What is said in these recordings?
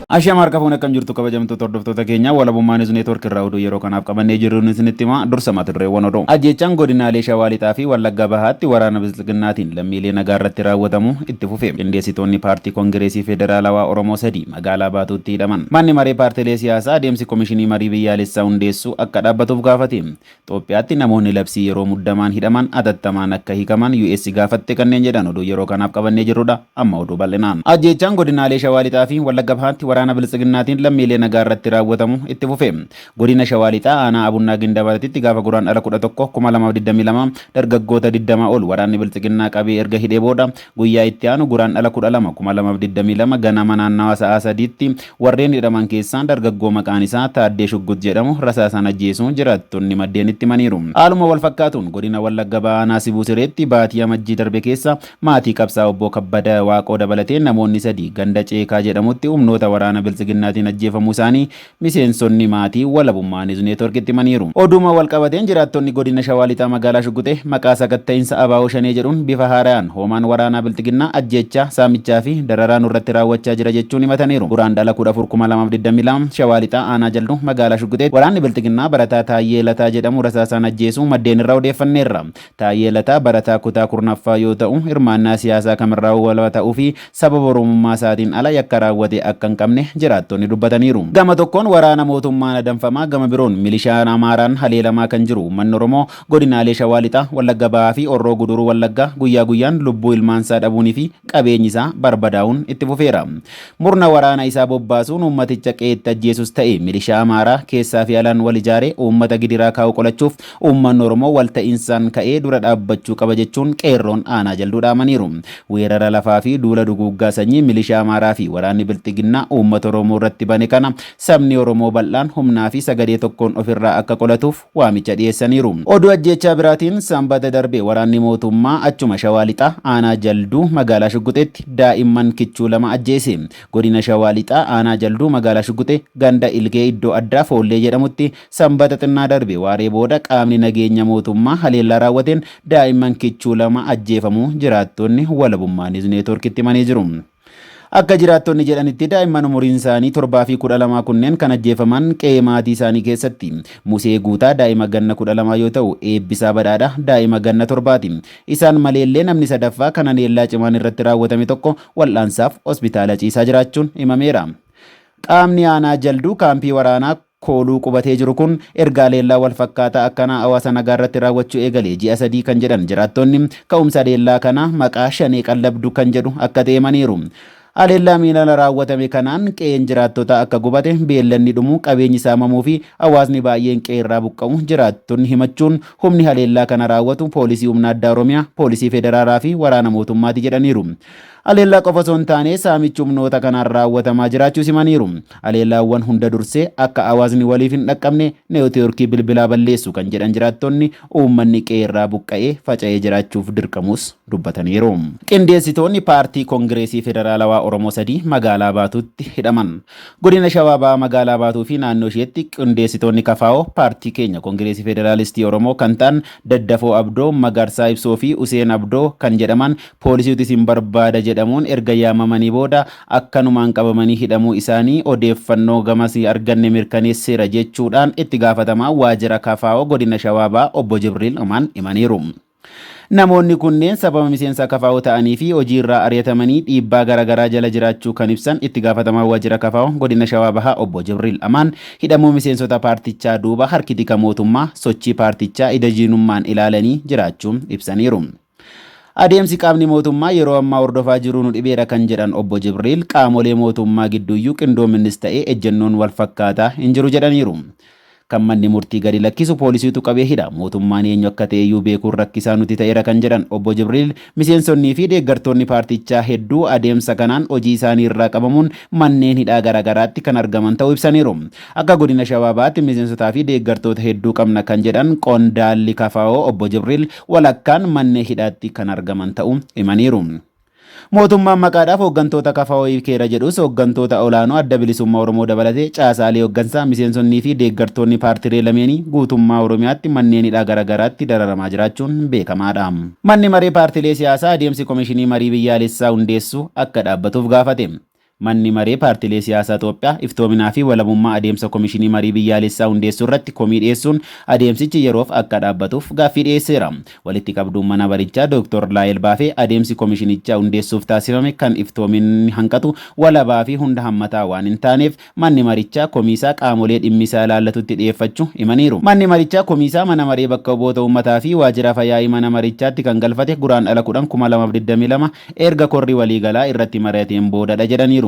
Ashama harka fuune, akkam jirtu kabajamtoota hordoftoota keenya Walabummaa News Network irraa? Oduu yeroo kanaaf qabannee jirru isinitti hima. Dursa mata dureewwan oduu. Ajjeechaan godinaalee Shawaa Lixaa fi Wallagga Bahaatti waraana Bilxiginnaatiin lammiilee nagaa irratti raawwatamu itti fufe. Qindeessitoonni paartii Kongireesii Federaalawaa Oromoo 3 magaalaa Baatuutti hidhaman. Manni maree paartilee siyaasaa adeemsi komishinii marii biyyaalessaa hundeessuu akka dhaabbatuuf gaafate. Itoophiyaatti namoonni labsii yeroo muddamaan hidhaman atattamaan akka hiikaman US gaafatte kanneen jedhan oduu yeroo kanaaf qabannee jirrudha. Amma oduu bal'inaan. Ajjeechaan godinaalee Shawaa Lixaa fi Wallagga Bahaatti waraana Biltsiginnaatiin lammiilee nagaa irratti raawwatamu itti fufe. Godina Shawaa Lixaa aanaa Abunnaa Gindabaratitti gaafa Guraandhala 11, 2022 dargaggoota 20 ol waraanni Biltsiginnaa qabee erga hidhee booda, guyyaa itti aanu Guraandhala 12, 2022 ganama naannawa sa'aa 3tti warreen hidhaman keessaa dargaggoo maqaan isaa Taaddee Shuggut jedhamu rasaasaan ajjeesuu jiraattonni maddeen itti himaniiru. Haaluma wal fakkaatuun godina Wallagga Bahaa aanaa Sibuu Sireetti baatii Amajjii darbe keessa maatii qabsaa'aa obbo Kabbada Waaqoo dabalatee namoonni 3 ganda Ceekaa jedhamutti humnoota waraana Biltsiginnaatiin ajjeefamuu isaanii miseensonni maatii Walabummaa News Network'tti himaniiru. Oduuma walqabateen jiraattonni godina Shawaa Lixaa magaalaa Shugguxee maqaa sakatta'iinsa ABO Shanee jedhuun bifa haarayaan hoomaan waraanaa Bilxiginnaa ajjeechaa, saamichaa fi dararaa nurratti raawwachaa jira jechuun himataniiru. Guraandhala 14,2022 Shawaa Lixaa aanaa Jalduu magaalaa Shugguxeetti waraanni Bilxiginnaa barataa Taayyee Lataa jedhamu rasaasaan ajjeesuu maddeen irraa odeeffanneerra. Taayyee Lataa barataa kutaa 10ffaa yoo ta'u, hirmaannaa siyaasaa kamirraahuu walaba ta'uu fi sababa Oromummaa isaatiin ala yakka raawwate akka hin qabne jiraattonni dubbataniiru. Gama tokkoon waraana mootummaan adamfamaa, gama biroon milishaa Amaaraan haleelamaa kan jiru uummanni Oromoo godinaalee Shawaa Lixaa, Wallagga Bahaa fi Horroo Guduruu Wallaggaa guyyaa guyyaan lubbuu ilmaansaa dhabuunii fi qabeenyi isaa barbadaa'uun itti fufeera. Murna waraana isaa bobbaasuun uummaticha qe'eetti ajjeesus ta'e milishaa Amaaraa keessaa fi alaan wal ijaaree uummata gidiraa kaa'u qolachuuf uummanni Oromoo walta'iinsaan ka'ee dura dhaabbachuu qaba jechuun qeerroon aanaa Jalduu dhaamaniiru. Weerara lafaa fi duula duguuggaa sanyii milishaa Amaaraa fi waraanni Bilxiginnaa uummata Oromoo irratti bane kana sabni Oromoo bal'aan humnaa fi sagalee tokkoon ofirraa akka qolatuuf waamicha dhiyeessaniiru. Oduu ajjeechaa biraatiin Sanbata darbe waraanni mootummaa achuma Shawaa Lixaa aanaa Jalduu magaalaa Shugguxeetti daa'imman kichuu 2 ajjeese. Godina Shawaa Lixaa aanaa Jalduu magaalaa Shugguxee ganda Ilgee iddoo addaa Foollee jedhamutti Sanbata xinnaa darbe waaree booda qaamni nageenya mootummaa haleellaa raawwateen daa'imman kichuu 2 ajjeefamuu jiraattonni Walabummaa News Network'tti himanii jiru. Akka jiraattonni jedhanitti daa'imman umuriin isaanii 7 fi 12 kunneen kan ajjeefaman qe'ee maatii isaanii keessatti. Musee Guutaa daa'ima ganna 12 yoo ta'u, Eebbisaa Badhaadhaa daa'ima ganna 7ti. Isaan maleellee namni sadaffaa kan haleellaa cimaan irratti raawwatame tokko wal'aansaaf hospitaala ciisaa jiraachuun himameera. Qaamni aanaa Jalduu kaampii waraanaa Kooluu qubatee jiru kun erga haleellaa walfakkaataa akkanaa hawaasa nagaa irratti raawwachuu eegalee ji'a 3 kan jedhan jiraattonni, ka'umsi haleellaa kanaa maqaa Shanee qallabdu kan jedhu akka ta'e himaniiru. Haleellaa miilana raawwatame kanaan qe'een jiraattotaa akka gubate, beelladni dhumuu, qabeenyi saamamuu fi hawaasni baay'een qe'eerraa buqqa'uu jiraattonni himachuun humni haleellaa kana raawwatu Poolisii Humna Addaa Oromiyaa, Poolisii Federaalaa fi waraana mootummaati jedhaniiru. Haleellaa qofa osoo hin taane saamichi humnoota kanaan raawwatamaa jiraachuus himaniiru. Haleellaawwan hunda dursee akka hawaasni waliif hin dhaqqabne neetiwoorkii bilbilaa balleessu kan jedhan jiraattonni, uummanni qe'eerraa buqqa'ee faca'ee jiraachuuf dirqamuus dubbataniiru. Qindeessitoonni Paartii Kongireesii Federaalawaa Oromoo 3 magaalaa Baatuutti hidhaman. Godina Shawaa Bahaa magaalaa Baatuu fi naannoo isheetti qindeessitoonni KFO paartii keenya Kongireesii Federaalistii Oromoo kan ta'an Daddafoo Abdoo, Magarsaa Ibsoo fi Useen Abdoo kan jedhaman poolisiitu isin barbaada jedhamuun erga yaamamanii booda akkanumaan qabamanii hidhamuu isaanii odeeffannoo gamasii arganne mirkaneesseera jechuudhaan itti gaafatamaan waajjira KFO godina Shawaa Bahaa obbo Jibriil Amaan himaniiru. Namoonni kunneen sababa miseensa KFO ta'anii fi hojii irraa ari'atamanii dhiibbaa garaagaraa jala jiraachuu kan ibsan itti gaafatamaan waajjira KFO godina Shawaa Bahaa obbo Jibriil Amaan hidhamuu miseensota paartichaa duuba harki tika mootummaa sochii paartichaa ija diinummaan ilaalanii jiraachuu ibsaniiru. Adeemsi qaamni mootummaa yeroo ammaa hordofaa jiru nu dhibeera kan jedhan obbo Jibriil qaamolee mootummaa gidduuyyuu qindoominnis ta'ee ejjennoon walfakkaataa hin jiru jedhaniiru. Kan manni murtii gadi lakkisu poolisiitu qabee hidha. Mootummaan eenyu akka ta'eyyuu beekuun rakkisaa nutti ta'eera kan jedhan obbo Jibriil, miseensonnii fi deeggartoonni paartichaa hedduu adeemsa kanaan hojii isaanii irraa qabamuun manneen hidhaa garaagaraatti kan argaman ta'uu ibsaniiru. Akka godina Shawaa Bahaatti miseensotaa fi deeggartoota hedduu qabna kan jedhan qondaalli KFO obbo Jibriil, walakkaan mannee hidhaatti kan argaman ta'uu himaniiru. Mootummaan maqaadhaaf hooggantoota KFO hiikeera jedhus hooggantoota olaanoo Adda Bilisummaa Oromoo dabalatee caasaalee hooggansaa, miseensonnii fi deeggartoonni paartilee lameenii guutummaa Oromiyaatti manneen hidhaa garaagaraatti dararamaa jiraachuun beekamaadha. Manni maree paartilee siyaasaa adeemsi Komishinii Marii Biyyaalessaa hundeessuu akka dhaabbatuuf gaafate. Manni maree paartilee siyaasaa Itoophiyaa iftoominaa fi walabummaa adeemsa Komishinii Marii Biyyaalessaa hundeessuu irratti komii dhiyeessuun adeemsichi yeroof akka dhaabbatuuf gaaffii dhiyeesseera. Walitti qabduun mana marichaa Dooktor Laayel Baafee adeemsi komishinichaa hundeessuuf taasifame kan iftoominni hanqatu, walabaa fi hunda hammataa waan hin taaneef manni marichaa komiisaa qaamolee dhimmisaa ilaallatutti dhiyeeffachuu himaniiru. Manni marichaa komiisaa mana maree bakka bu'oota uummataa fi waajjira yaa'ii mana marichaatti kan galfate Guraandhala 10, 2022 erga korri waliigalaa irratti mari'ateen boodadha jedhaniiru.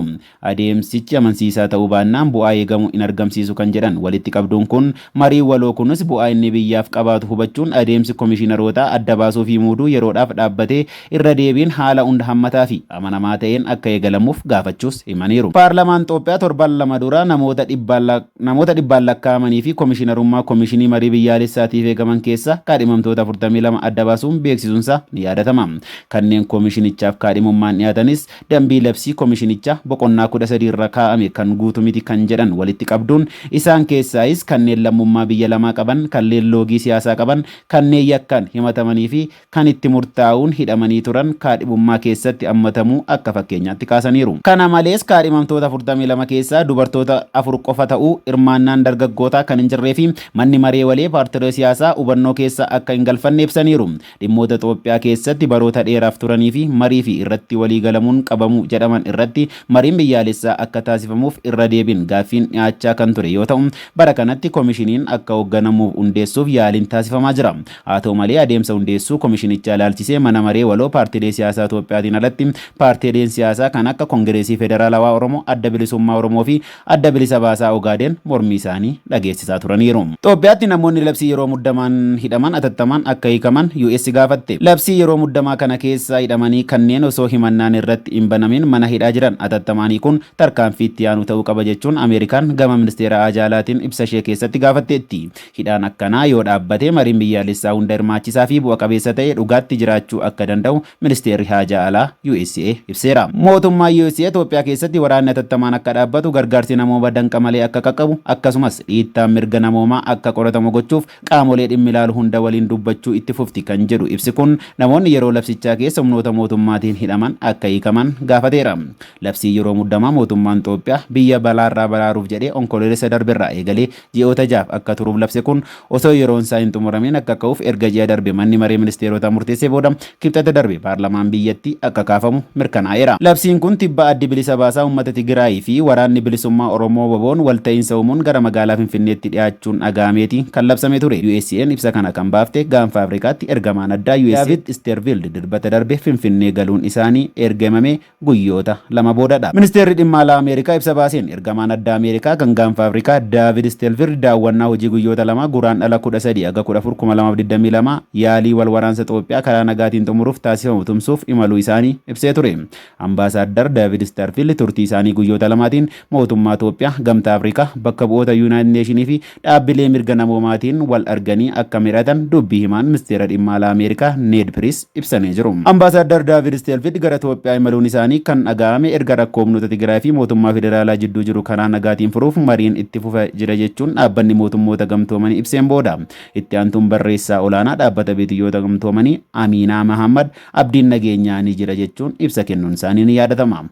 Adeemsichi amansiisaa ta'uu baannaan bu'aa eegamu hin argamsiisu kan jedhan walitti qabduun kun, mariin waloo kunis bu'aa inni biyyaaf qabaatu hubachuun adeemsi komishinarootaa adda baasuu fi muuduu yeroodhaaf dhaabbatee irra deebiin haala hunda hammataa fi amanamaa ta'een akka eegalamuuf gaafachuus himaniiru. Paarlamaan Itoophiyaa torban 2 dura namoota dhibbaan lakkaa'amanii fi komishinarummaa Komishinii Marii Biyyaalessaatiif eegaman keessaa kaadhimamtoota 42 adda baasuun beeksisuunsaa ni yaadatama. Kanneen komishinichaaf kaadhimummaan dhiyaatanis dambii labsii komishinichaa boqonnaa 13 irra kaa'ame kan guutu miti kan jedhan walitti qabduun, isaan keessaayis kanneen lammummaa biyya lamaa qaban, kanneen loogii siyaasaa qaban, kanneen yakkaan himatamanii fi kan itti murtaa'uun hidhamanii turan kaadhimummaa keessatti hammatamuu akka fakkeenyaatti kaasaniiru. Kana malees kaadhimamtoota 42 keessaa dubartoota 4 qofa ta'uu, hirmaannaan dargaggootaa kan hin jirree fi manni maree walee paartilee siyaasaa hubannoo keessa akka hin galfanne ibsaniiru. Dhimmoota Itoophiyaa keessatti baroota dheeraaf turanii fi marii fi irratti walii galamuun qabamu jedhaman irratti mariin biyyaalessaa akka taasifamuuf irra deebiin gaaffiin dhiyaachaa kan ture yoo ta'u, bara kanatti komishiniin akka hoogganamuuf hundeessuuf yaaliin taasifamaa jira. Haa ta'u malee adeemsa hundeessuu komishinichaa ilaalchisee mana maree waloo paartilee siyaasaa Itoophiyaatiin alatti paartileen siyaasaa kan akka Kongireesii Federaalawaa Oromoo, Adda Bilisummaa Oromoo fi Adda Bilisa Baasaa Ogaadeen mormii isaanii dhageessisaa turaniiru. Itoophiyaatti namoonni labsii yeroo muddamaan hidhaman atattamaan akka hiikaman US gaafatte. Labsii yeroo muddamaa kana keessa hidhamanii kanneen osoo himannaan irratti hin banamin mana hidhaa jiran atattamaan hiikuun tarkaanfii itti aanu ta'uu qaba jechuun Ameerikaan gama ministeera haajaa alaatiin ibsa ishee keessatti gaafatteetti. Hidhaan akkanaa yoo dhaabbate mariin biyyaalessaa hunda hirmaachisaa fi bu'a qabeessa ta'e dhugaatti jiraachuu akka danda'u Ministeerri Haajaa Alaa USA ibseera. Mootummaan USA Itoophiyaa keessatti waraanni atattamaan akka dhaabbatu, gargaarsi namooma danqa malee akka qaqqabu, akkasumas dhiittaan mirga namoomaa akka qoratamu gochuuf qaamolee dhimmi ilaalu hunda waliin dubbachuu itti fufti kan jedhu ibsi kun, namoonni yeroo labsichaa keessa humnoota mootummaatiin hidhaman akka hiikaman gaafateera. Labsiin yeroo muddamaa mootummaan Itoophiyaa biyya balaarraa baraaruuf jedhee Onkoloolessa darberraa eegalee ji'oota jahaaf akka turuuf labse kun osoo yeroonsaa hin xumuramiin akka ka'uuf erga ji'a darbe manni maree ministeerotaa murteessee booda Kibxata darbe paarlamaan biyyattii akka kaafamu mirkanaa'eera. Labsiin kun tibba Addi Bilisa Baasaa Uummata Tigiraayii fi Waraanni Bilisummaa Oromoo WBOn walta'iinsa uumuun gara magaalaa Finfinneetti dhiyaachuun dhaga'ameeti kan labsame ture. USAn ibsa kana kan baafte Gaanfa Afrikaatti ergamaan addaa USA Daavid Isteerviild Dilbata darbe Finfinnee galuun isaanii erga himamee guyyoota 2 boodadha. Ministeerri Dhimma Alaa Ameerikaa ibsa baaseen, ergamaan addaa Ameerikaa kan Gaanfa Afrikaa Daavid Isteelvird daawwannaa hojii guyyoota lamaa Guraandhala 13 haga 14, 2022 yaalii wal waraansa Xoophiyaa karaa nagaatiin xumuruuf taasifamu tumsuuf imaluu isaanii ibsee ture. Ambaasaaddar Daavid Isteerfiild turtii isaanii guyyoota lamaatiin mootummaa Xoophiyaa, Gamtaa Afrikaa, bakka bu'oota Yuunaayitid Neeshinii fi dhaabbilee mirga namoomaatiin wal arganii akka mari'atan dubbii himaan Ministeera Dhimma Alaa Ameerikaa Need Piriis ibsanii jiru. Ambaasaaddar Daavid Isteelfid gara Itoophiyaa imaluun isaanii kan dhaga'ame erga rakkoo humnoota Tigraay fi mootummaa federaalaa jidduu jiru karaa nagaatiin furuuf mariin itti fufa jira jechuun dhaabbanni mootummoota gamtoomanii ibseen booda. Itti aantuun barreessaa olaanaa dhaabbata Biyyoota Gamtoomanii Amiinaa Mahaammad abdiin nageenyaa ni jira jechuun ibsa kennuun isaanii ni yaadatama.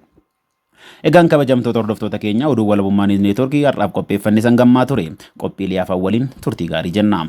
Egaan kabajamtoota hordoftoota keenya, oduu Walabummaa Niiz Neetwoorkii har'aaf qopheeffanne san gammaa ture. Qophiilee hafan waliin turtii gaarii jenna.